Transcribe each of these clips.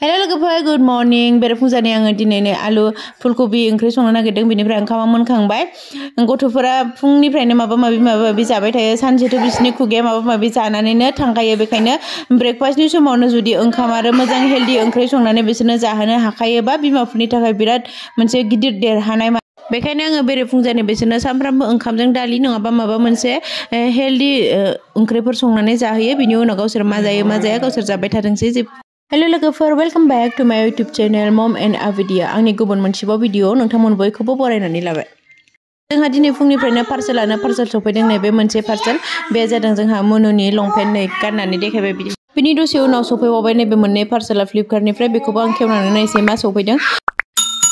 hello लोगोफोर good morning बेरेफुंजानि आङो दिनैनो आलु फुलकबि ओंख्रि संनो नागिरदों बिनिफ्राय ओंखामा मोनखांबाय गथ'फोरा फुंनिफ्रायनो माबा माबि जाबाय थायो सानसेथ' बिसिनि खुगाया माबा माबि जानानैनो थांखायो बेखायनो ब्रेकफास्टनि समावनो जुदि ओंखाम आरो मोजां हेल्दी ओंख्रि संनानै बिसोरनो जाहोनो हाखायोबा बिमाफोरनि थाखाय बिराद मोनसे गिदिर देरहानाय बेखायनो आङो बेरेफुंजानि बिसोरनो सानफ्रामबो ओंखामजों दालि नङाबा माबा मोनसे हेल्दी ओंख्रिफोर संनानै जाहोयो बिनि उनाव गावसोर मा जायो मा जाया गावसोर जाबाय थाथोंसै हेलो लोगोफोर वेलकम बैक टू माय यूट्यूब चैनल मम एंड आ वीडियो आंनि गुबुन मोनसेबाव भिडियो नोंथांमोन बयखौबो बरायनानै लाबाय जोंहा दिनै फुंनिफ्रायनो पार्सेल सफैदों नैबे मोनसे पार्सेल बे जादों जोंहा मुनुनि लंपेन्ट नै गाननानै देखायबाय बिनि दसे उनाव सफैबावबाय नैबे मोननै पार्सेला फ्लिपकार्टनिफ्राय बेखौबो आं खेवनानै नायसै मा सफैदों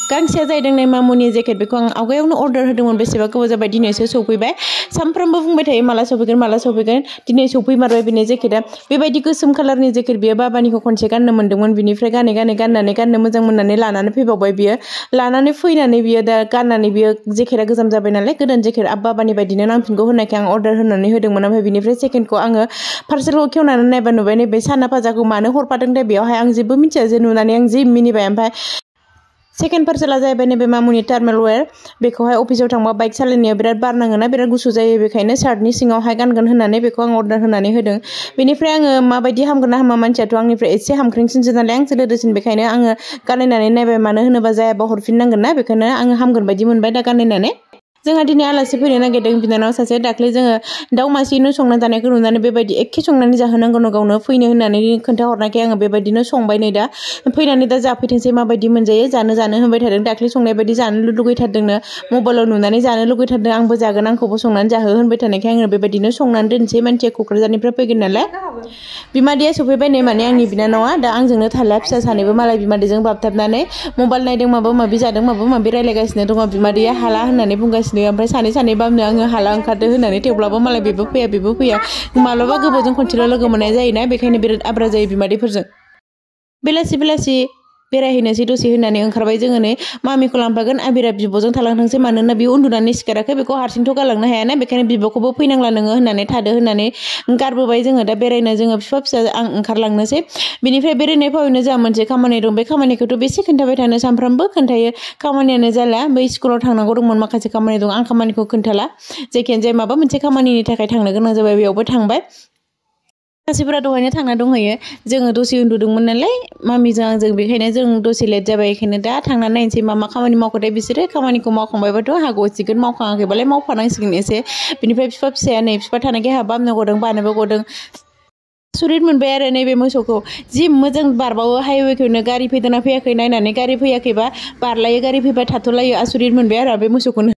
गांसेया जाहैदों नै मामुनि जेकेट बेखौ आं आवगायावनो अर्डार होदोंमोन बेसेबा गोबाव जाबाय दिनैसो सफैबाय सानफ्रामबो बुंबाय थायो माला सफैगोन दिनै सफैमारबाय बिनि जेकेटआ बेबायदि गोसोम कालारनि जेकेट बियो बाबानिखौ खनसे गाननो मोन्दोंमोन बिनिफ्राय गाननानै गाननो मोजां मोननानै लानानै फैबावबाय बियो लानानै फैनानै बियो दा गाननानै बियो जेकेटआ गोजाम जाबाय नालाय गोदान जेकेट बाबानि बायदिनो नांफिनगौ होननायखाय आं अर्डार होनानै होदोंमोन ओमफ्राय बिनिफ्राय सेकेन्डखौ आङो पार्सेलखौ खेवनानै नायबा नुबाय नैबे साना फाजाखौ मानो हरफादों दे बेयावहाय आं जेबो मिथिया जे नुनानै आं जि मिनिबाय ओमफ्राय सेकेन्ड पार्सेला जाहैबाय नैबे मामुनि टार्मेल वेर बेखौहाय अफिसाव थांबा बाइक सालायनायाव बिराद बार नाङोना बिराद गुसु जायो बेखायनो शार्टनि सिङावहाय गानगोन होननानै बेखौ आं अर्डार होनानै होदों बेनिफ्राय आङो माबायदि हामगोन ना हामा मानसियाथ' आंनिफ्राय एसे हामख्रेंसिनसो नालाय आंसो लोदोसिन बेखायनो आङो गाननायनानै नायबाय मानो होनोबा जायाबा हरफिननांगोन ना बेखायनो आङो हामगोन बायदि मोनबाय दा गाननायनानै जोंहा दिनै आलासि फैनो नागिरदों बिनानाव सासे दाख्लै जोङो दाउ मासेनो संना जानायखौ नुनानै बेबायदि एखे संनानै जाहोनांगौ गावनो फैनो होननानै खोन्थाहरनायखाय आङो बेबायदिनो संबाय नै दा फैनानै दा जाफैथोंसै माबायदि मोनजायो जानो होनबाय थादों दाख्लै संनाय बायदि जानो लुगैथारदोंनो मबाइलाव नुनानै जानो लुगैथारदों आंबो जागोन आंखौबो संनानै जाहो होनबाय थानायखाय आङो बेबायदिनो संनानै दोनसै मानसिया क'क्राझारनिफ्राय फैगोन नालाय बिमादैया सफैबाय नै माने आंनि बिनानावा दा आंजोंनो थाला फिसा सानैबो मालाय बिमादैजों बाबथाबनानै मबाइल नायदों माबा माबि जादों माबा माबि रायलायगासिनो दङ बिमादैया हाला होननानै बुंगासिनो ओमफ्राय सानै बामनो आङो हाला ओंखारदो होननानै थेवब्लाबो मालाय बेबो फैया माब्लाबा गोबावजों खनसेल' लोगो मोननाय जायोना बेखायनो बिराद आब्रा जायो बिमादैफोरजों बेलासि बेरायहैनोसै दसे होननानै ओंखारबाय जोङो नै मामिखौ लांफागोन आबिरा बिब'जों थालांथोंसै मानोना बियो उन्दुनानै सिखाराखै बेखौ हारसिंथ' गालांनो हायाना बेखायनो बिब'खौबो फैनांला नोङो होननानै थादो होननानै गारबोबाय जोङो दा बेरायनो जोङो फिसा आं ओंखारलांनोसै बिनिफ्राय बेरायनाय फावैनो जोंहा मोनसे खामानि दं बे खामानिखौथ' बेसे खोन्थाबाय थानो सानफ्रामबो खोन्थायो खामानियानो जाला बै स्कुलाव थांनांगौ दंमोन माखासे खामानि दं आं खामानिखौ खोन्थाला जायखियानो जाया माबा मोनसे खामानिनि थाखाय थांनो गोनां जाबाय बेयावबो थांबाय गासैफोरा दहायनो थांना दंहैयो जोङो दसे उन्दुदोंमोन नालाय मामिजों आंजों बेखायनो जों दसे लेट जाबाय बेखायनो दा थांनानै नायनोसै मा खामानि मावखोथाय बिसोरो खामानिखौ मावखांबायबाथ' हाग'सिगोन मावखाङाखैबालाय मावफानांसिगोन एसे बिनिफ्राय फिसाया नै बिफा थानायखाय बामनो गदों बानोबो गदों सुरित मोनबाय आरो नैबे मोसौखौ जि मोजां बारबावो हाइवेखौनो गारि फैदोंना फैयाखै नायनानै गारि फैयाखैबा बारलायो गारि फैबा थाथ'लायो आसुरित मोनबाय आरो बे मोसौखौनो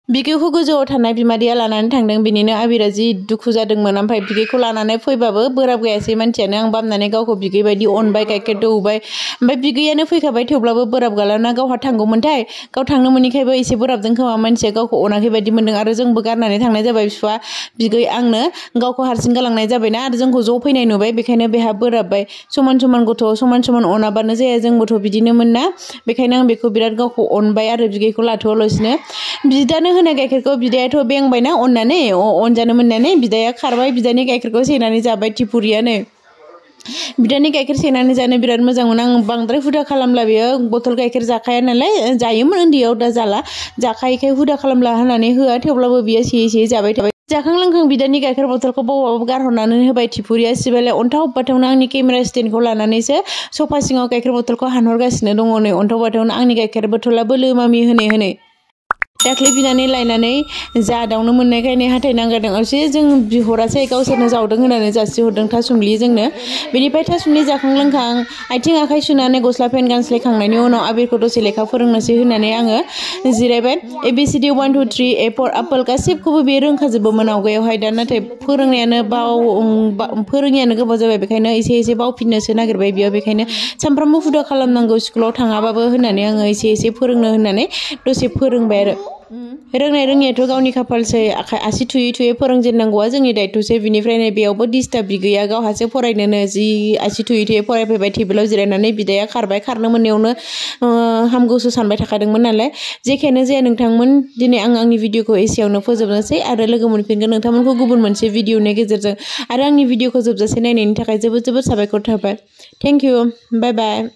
बिगैखौ गोजौआव थानाय बिमादैया लानानै थांदों बिनिनो आबिरा जि दुखु जादोंमोन ओमफ्राय बिगैखौ लानानै फैबाबो बोराब गायासै मानसियानो आं बामनानै गावखौ बिगै बायदि अनबाय गाइखेर दौबाय ओमफ्राय बिगैयानो फैखाबाय थेवब्लाबो बोराब गालाना गावहा थांगौमोनथाय गाव थांनो मोनैखायबो एसे बोराबदों खोमा मानसिया गावखौ अनाखै बायदि मोन्दों आरो जोंबो गारनानै थांनाय जाबाय बिफा बिगै आंनो गावखौ हारसिं गालांनाय जाबायना आरो जोंखौ ज' फैनाय नुबाय बेखायनो बेहा बोराबबाय समान गथ' समान अनाबानो जाया जोंबोथ' बिदिनोमोन ना बेखायनो आं बेखौ बिराद गावखौ अनबाय आरो बिगैखौ लाथ'वालासिनो बिदानो होनाय गाइखेरखौ बिदायाथ' बेंबायना अननानै अनजानो मोननानै बिदाया खारबाय बिदानि गाइखेरखौ सेनानै जाबाय टिपुरियानो बिदानि गाइखेर सेनानै जानो बिराद मोजां मोनो आं बांद्राय हुदा खालामला बेयो बथल गाइखेर जाखाया नालाय जायोमोन उन्दैयाव दा जाला जाखायैखाय हुदा खालामला होननानै होआ थेवब्लाबो बियो सेयै जाबाय थाबाय जाखां लोंखां बिदानि गाइखेर बथलखौ बबावबा गारहरनानै होबाय टिपुरिया सिबायलाय अन्थाव बाथावनो आंनि केमेरा स्टेन्डखौ लानानैसो सफा सिङाव गाइखेर बथलखौ हानहरगासिनो दङ नै अन्थाव बाथावनो आंनि गाइखेर बथला बोलो मामि होनै दाख्लै बिनानै लायनानै जादावनो मोननायखायनो हाथाय नांगारदों एसे जों बिहरासै गावसोरनो जावदों होननानै जासिहरदों थासुमलि जोंनो बेनिफ्राय थासुमलि जाखां लोंखां आथिं आखाइ सुनानै गस्ला पेन्ट गानस्लायखांनायनि उनाव आबिरखौ दसे लेखा फोरोंनोसै होननानै आङो जिरायबाय ABCD 1 2 3 A for Apple गासिबखौबो बे रोंखाजोबोमोन आवगायावहाय दा नाथाय फोरोङियानो गोबाव जाबाय बेखायनो एसे बावफिननोसो नागिरबाय बियो बेखायनो सानफ्रामबो हुदा खालामनांगौ स्कुलाव थाङाबाबो होननानै आङो एसे फोरोंनो होननानै दसे फोरोंबाय आरो रोंनाय रोङियाथ' गावनि खाफालसै आसि थुयै फोरोंजेननांगौआ जोंनि दायथ'सै बिनिफ्रायनो बेयावबो डिस्टार्ब बिगैया गावहासो फरायनोनो जि आसि थुयै फरायफैबाय टेबोलाव जिरायनानै बिदाया खारबाय खारनो मोननायावनो हामगौसो सानबाय थाखादोंमोन नालाय जेखियानो जाया नोंथांमोन दिनै आं आंनि भिडिअखौ एसेयावनो फोजोबनोसै आरो लोगो मोनफिनगोन नोंथांमोनखौ गुबुन मोनसे भिडिअनि गेजेरजों आरो आंनि भिडिअखौ जोबजासे नायनायनि थाखाय जोबोद साबायखर थाबाय थेंक इउ बाय बाय